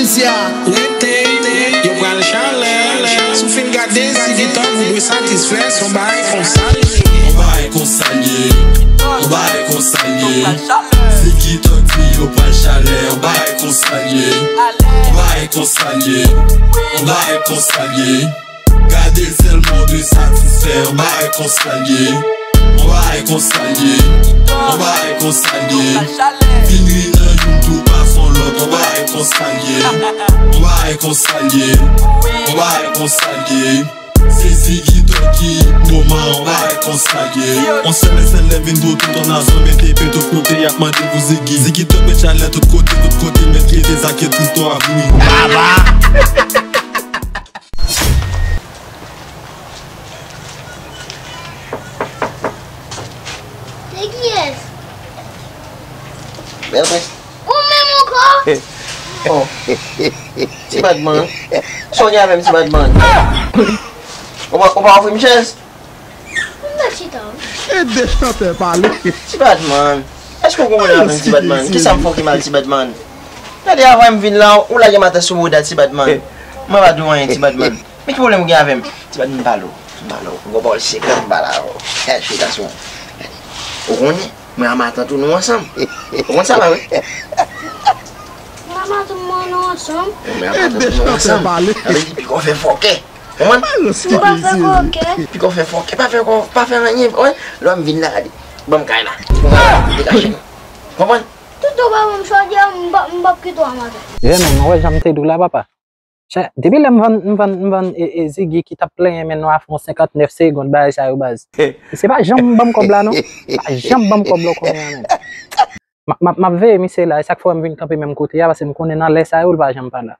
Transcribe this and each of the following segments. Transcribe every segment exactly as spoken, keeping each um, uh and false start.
Sya, rete, yo pral chalè. Si w fin gade Ziggy Thug, ou dwe satisfè, se yon bagay konsa l ye. Yon bagay konsa l ye. Yon bagay konsa l ye. Ziggy Thug di yo pral chalè. Yon bagay konsa l ye. Yon bagay konsa l ye. Yon bagay konsa l ye. Gade l sèlman w dwe satisfè. Yon bagay konsa l ye. Yon bagay konsa l ye. Yon bagay konsa l ye. Vin ri nan youn tou pa fon lòt. Yon bagay konsa l ye. Yon bagay konsa l ye. Yon bagay konsa l ye. Se Ziggy Thug ki moman. Yon bagay konsa l ye. Yon sèl S L M vin pou tout yon nasyon mete pye tout kote y ap mande pou Ziggy. Ziggy Thug met chalè tout kote, tout kote met kite sa ke tout to ap vini. Baba! Se kiyès? Bèl prens. Ou menm ankò? Oh. Ti Badman. Sa w gen avè m, Ti Badman? Ou pa, ou pa ofri m chèz? Ou mèt chita, wi. Ede chantè pale. Ti Badman. Èske w konprann avè m, Ti Badman? Kisa m fè w ki mal, Ti Badman? Gade, avan m vin la, ou lage maten sou bouda, Ti Badman. Mwen pa di w anyen, Ti Badman. Men ki pwoblèm ou gen avè m? Ti Badman, m pale w. M pale w. M gon pawòl sekrè m pale avè w. Chèche gason. Ou konnen, mwen a matant ou nou ansanm. Ou konn sa, pa vre? Mwen a matant mwen nou ansanm. Mwen a matant nou ansanm. Sa vle di, piga w fè fòkè. Konprann? M pa fè fòkè. Piga w fè fòkè. Pa fè kò, pa fè anyen. Wè, lè m vin la, gade. Ban m kay la. Degaje nou. Konprann? Tout ou pa ban m chòdyè, m p ap, m p ap kite w a maten. Jèn, mwen wè jan m te di w la, papa. Chè, depi lè m vann, m vann, m vann, e, e, Ziggy ki t ap plenyen men nou a fè yon senkantnèf segonn, bagay sa yo, baz. Se pa janm ban m kòb la, non. Pa janm ban m kòb la, w konnen an, menm. M ap, m ap, m ap veye misye la, e sa k fè m vin kanpe menm kote a, paske m konnen nan lè sa yo, l pa janm pa la.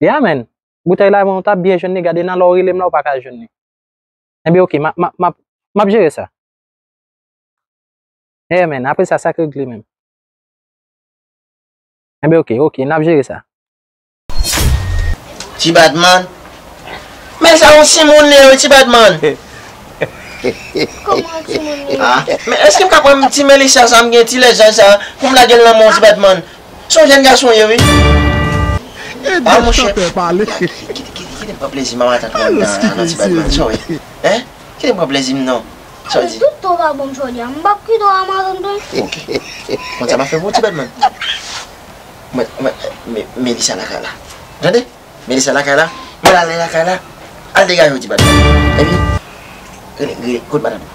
Ya, menm. Boutèy la, mwen, w t ap byen jwenn li, gade nan lè w rele m la, w pa ka jwenn li. Enben, oke, m ap, m ap, m ap, m ap jere sa. Eh, men, apre sa, sa k regle menm? Enben, oke, oke, n ap jere sa. Ti Badman. Men sa yon timoun li ye, wi, Ti Badman. Kòman yon timoun li ye? Ah, men èske m ka pran ti Melissa sa, m gen ti lèzaj sa, pou m lage l nan men w, Ti Badman? Se yon jèn gason w ye, wi. Ah, monchè. Kite, kite, kite, kite m pran plezi m a matant mwen nan, nan Ti Badman, sa w ye? Hein? Kite m pran plezi m non. Sa w di? Tout tan w pa ban m chòdyè a, m p ap kite w a matant ou. Ok. Konn sa m ap fè pou ou, Ti Badman? Mwen, mwen, Me-, Melissa lakay la. Tande? Melissa lakay la. Mwen ale lakay la. Al degaje w, Ti Badman. Epi, rele, rele, kot matant ou?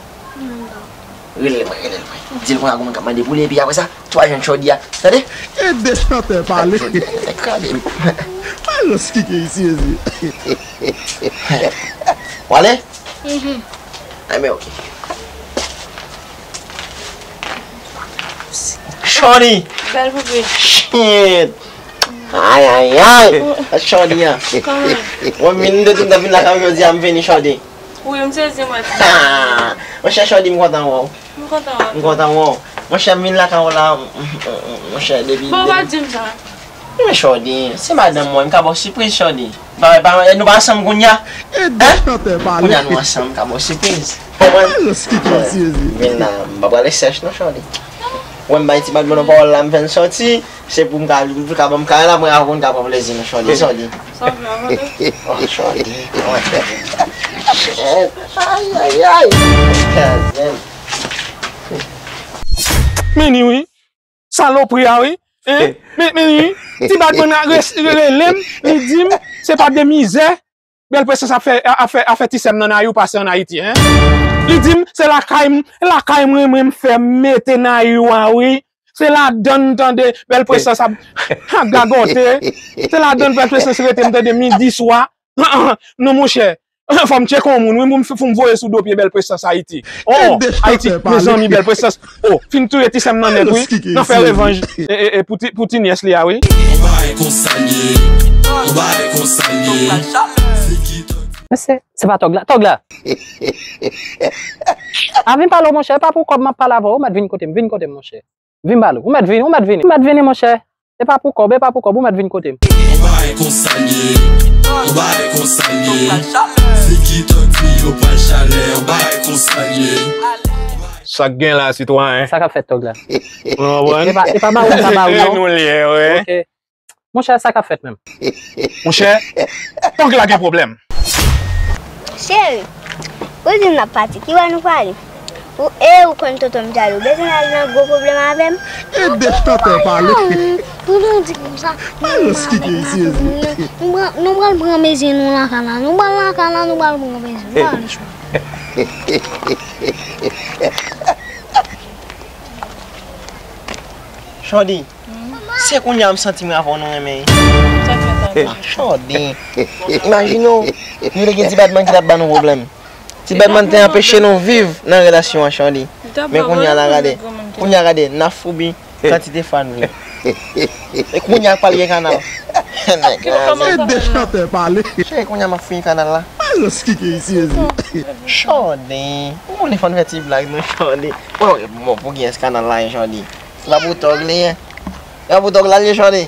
Rele l mwen, rele l mwen. Di l konsa gon moun k ap mande pou li, epi apre sa, twa jèn chòdyè a. Tande? Ede chantè pale. Chòdyè a, nèg kraze m. Alòs, ki ke isi, isi? W ale? Mhm. Enben, ok. Shorty! Bèl poupée. Shit! Ay, ay, ay! Shorty an. Kòman? Mwen vin de tout, vin lakay ou jodi a, m vini Shorty. Wi, m sezi mwen. Ah! Monchè Shorty, m kontan wè w. M kontan wè w. M kontan wè w. Monchè, m vin lakay ou la, monchè, depi. Bon, pa di m sa. Men Shorty, se madanm mwen, m ka ba w sipriz, Shorty. Pa, pa, nou pa ansanm kounye a? Hein? Kounye a nou ansanm, m ka ba w sipriz. Konprann? Vin la, m pa prale sèch non, Shorty. Wè m bay ti Badman yon pawòl la, m fè n sòti. Se pou m ka, pou ka ban m kay la, mwen avè w n ka pran plezi nou, Shorty, Shorty. Oh, Shorty. Ay, ay, ay. Mini wi. Salopri a wi. Hein? Men, men wi. Ti Badman rele m, li di m, se pa de mizè. Bèl Presans ap fè, ap fè, ap fè ti sè m nan Ayou pase ann Ayiti, hein? Li di m, se lakay m, lakay mwen, mwen m fè m mete nan Ayou a, wi. Se ladann, tande, Bèl Presans ap, ap gagote. Se ladann Bèl Presans rete, m tande midi swa. Non, monchè. Fò m tcheke yon moun, wi, pou m, pou m voye sou do pye Bèl Presans Ayiti. Oh, Ayiti, mezanmi, Bèl Presans. Oh, fin touye ti sè m nan nèt, wi. Nan fè revanj, e, e, e, pou ti, pou ti nyès li a, wi. Yon bagay konsa l ye, yon bagay konsa l ye. Se ki tòg. Men se, se pa tòg la, tòg la. A vin pale w, monchè, e pa pou kòb m ap pale avè w, ou mèt vin kote m, vin kote m, monchè. Vin pale w, ou mèt vini, ou mèt vini, ou mèt vini, monchè. E pa pou kòb, e pa pou kòb, ou mèt vin kote m. Yon bagay konsa l ye, yon bagay konsa l ye. Se ki tòg di yo pral chalè, yon bagay konsa l ye. Sa k gen la, sitwayen? Sa k ap fèt, tòg la? Ou konprann? E pa, e pa ba ou, e pa ba ou, non? Nou l ye, wi. Ok. Monchè, sa k ap fèt menm? Monchè, tòg la gen pwoblèm. Cheri, ou di n ap pati, ki bò nou prale? Ou, e ou konn tonton m djòl, ou bezwen al nan gwo pwoblèm avè m? E de chantè pale. Tonton di konsa, nou pral pran mezi nou lakay la, nou pral lakay la, nou pral pran mezi nou, nou pral ale chou. Chòdi, se kounye a m santi m avè w nou renmen. Sa k fè sa? Ah, Chòdi. Imajine w, nou te gen ti Badman ki t ap ban nou pwoblèm. Ti Badman te anpeche nou viv nan relasyon an, Chòdi. Men kounye a la gade, kounye a gade, n ap foubi kantite fwa nou vle. E kounye a k pral gen kanal. Nèg la, e de chantè pale. Cheri, kounye a m ap fouye kanal la. Chòdi, ou konnen fò n fè ti blag nou, Chòdi. Bon, bon, pou kiyès kanal la ye, Chòdi? Se pa pou tòg li ye? Se pa pou tòg la li ye, Chòdi?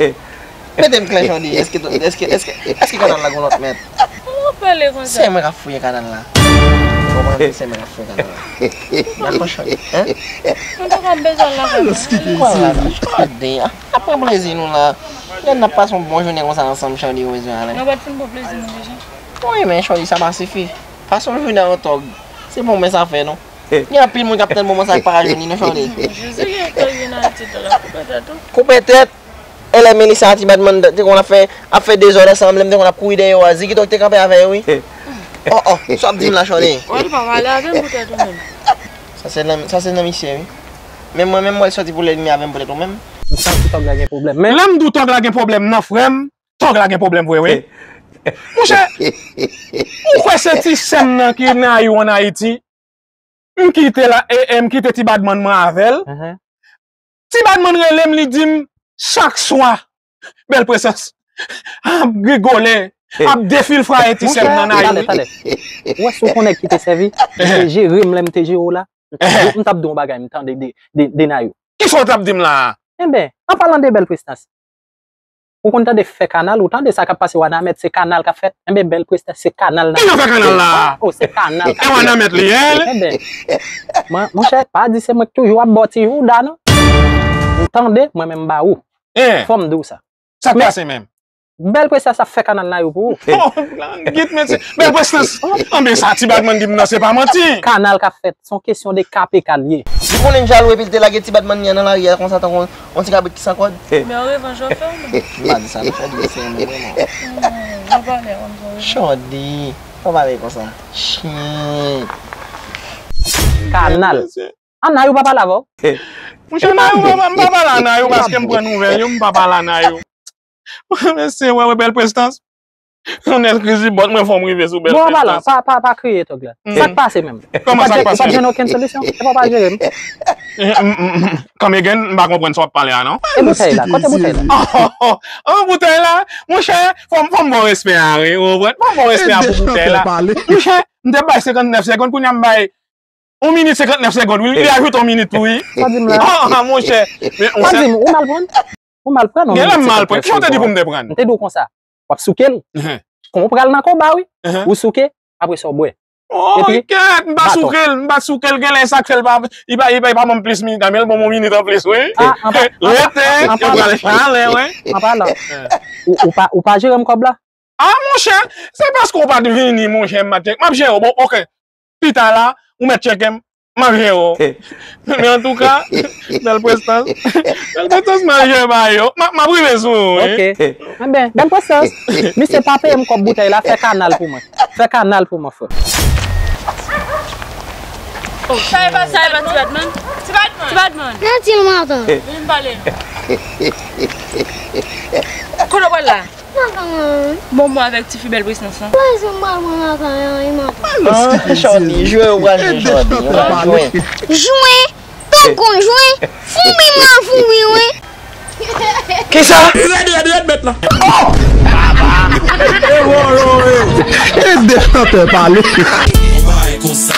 Mete m klè, Chòdi. Èske, èske, èske, èske kanal la gon lòt mèt? Kòman w pale konsa? Se mwen k ap fouye kanal la. Ou konprann? Se mwen k ap fouye kanal la. Dakò, Chòdi? Hein? Antouka, m bezwen al lakay mwen. Chòdi, a, n ap pran plezi nou la. Lè n ap pase yon bon jounen konsa ansanm, Chòdi, ou bezwen ale? Nou pa t fin pran plezi nou deja? Wi, men Chòdi, sa pa sifi. Pase yon jounen an tòg. Se bon, men sa fè, non? Gen anpil moun k ap tann moman sa k pa ka jwenn li, non, Chòdi? Jezi, gen tòg vin Ayiti, tòg la koupe tèt ou. Koupe tèt? E lè Melissa a ti Badman te konn ap fè, ap fè dezòd ansanm, lè m te konn ap kouri dèyè yo a, Ziki tòg te kanpe avè yo, wi. Oh, oh, sa w ap di m la, Chòdi? Wè, li pa pale avè m poutèt ou menm. Sa se nan, sa se nan misye, wi. Men mwen menm, mwen sòti pou lènmi avè m poutèt ou menm. M santi tòg la gen pwoblèm, men lè m di w tòg la gen pwoblèm nan, frè m, tòg la gen pwoblèm vre, wi. Monchè, ou kwè se ti sè m nan ki nan Ayou ann Ayiti? M kite la, e, e, m kite ti Badman mwen avè l. Ti Badman rele m, li di m chak swa, Bèl Presans ap rigole, ap defilfraye ti sè m nan Ayou. Talè, talè. Ou wè si w konnen ki te sèvi, li te jere m lè m te jere w la. M t ap di w yon bagay, m tande de, de, de Nayou. Kisa w t ap di m la a? Enben, an palan de Bèl Prestans, ou konn tande fè kanal, ou tande sa k ap pase Wanament, se kanal k ap fèt. Enben, Bèl Prestans, se kanal nan. Ki jan fè kanal la? Oh, se kanal k ap fèt. E Wanament li ye? Enben, mwen, monchè, pa di se mwen k toujou ap ba w ti jouda, non. Ou tande, mwen menm m ba ou. Fò m di w sa. Sa k pase menm? Bèl Prestans ap fè kanal nan yo pou ou. Oh, git mesye. Bèl Prestans. Anben sa ti Badman di m nan se pa manti. Kanal k ap fèt, se yon kesyon de K P K l ye. Li konnen m jalou epi l te lage ti Badman li an nan lari a konsa tankou yon ti kabrit ki san kòd. Men yon revanj w ap fè w menm. M pa di sa non, Chòdi, se yon moun vrèman. Jan w pale a konn fè w revanj. Chòdi, fò w pale konsa. Chyen. Kanal. An Nayou pa pale avè w? Monchè, Nayou, m pa, m pa pale a Nayou paske m pran nouvèl yo, m pa pale a Nayou. Mesye, wè, wè, Bèl Prestans. Yon nèl kriz li bòt mwen, fò m rive sou Bèl Prestans. Bon, an palan, pa, pa, pa kriye tòg la. Sa k pase menm? Kòman sa k pase? Ou pa t jwenn okenn solisyon? Epa w pa jere m? Come again, m pa konprann sa w ap pale a, non. E boutèy la? Kote boutèy la? Oh, boutèy la? Monchè, fò m, fò m ba w respè a, wi, ou konprann? Fò m ba w respè a pou boutèy la. Monchè, m te bay senkantnèf segond, kounye a m bay yon minit senkantnèf segond, wi. Li ajoute yon minit tou, wi. Sa di m la? Ah, monchè. Sa di m, ou mal pran? Ou mal pran, non? Genlè m mal pran. Kisa w te di pou m te pran? M te di w konsa. W ap souke l. Kon w pral nan konba, wi. Ou souke, apre sa w bwè. Oh, kèt, m pa souke l, m pa souke l, genlè sa k fè l pa, li pa, li pa, li pa ban m plis minit la, men l ban m yon minit anplis, wi. Rete, yo pral pale, wi. An palan, ou, ou pa, ou pa jere m kòb la? Ah, monchè, se paske w pa t vini, monchè, m pa t tcheke, m ap jere w, bon, ok. Pita la, ou mèt tcheke m, m ap jere w. Men antouka, Bèl Prestans, Bèl Prestans, m al jere bagay yo. M ap, m ap rive sou ou, wi. Ok. Enben, Bèl Prestans, misye pa peye m kòb boutèy la, fè kanal pou mwen. Fè kanal pou mwen, frè. Sa e pa, sa e pa ti Badman? Ti Badman. Ti Badman. Nan ti maten. Vin pale. Kote w pral la? Bon, mwen avèk tifi Bèl Prestans lan. Wè, se m pral pran lakay an, e maten. Ah, Chòdi, jwe ou pral jwe, Chòdi, ou pral jwe. Jwe, tonton jwe, foubi m nan foubi, wi. Kisa? Rèd, rèd, rèd, mèt la. Oh! E wòlò, e. E de chantè pale. Yon bagay konsa,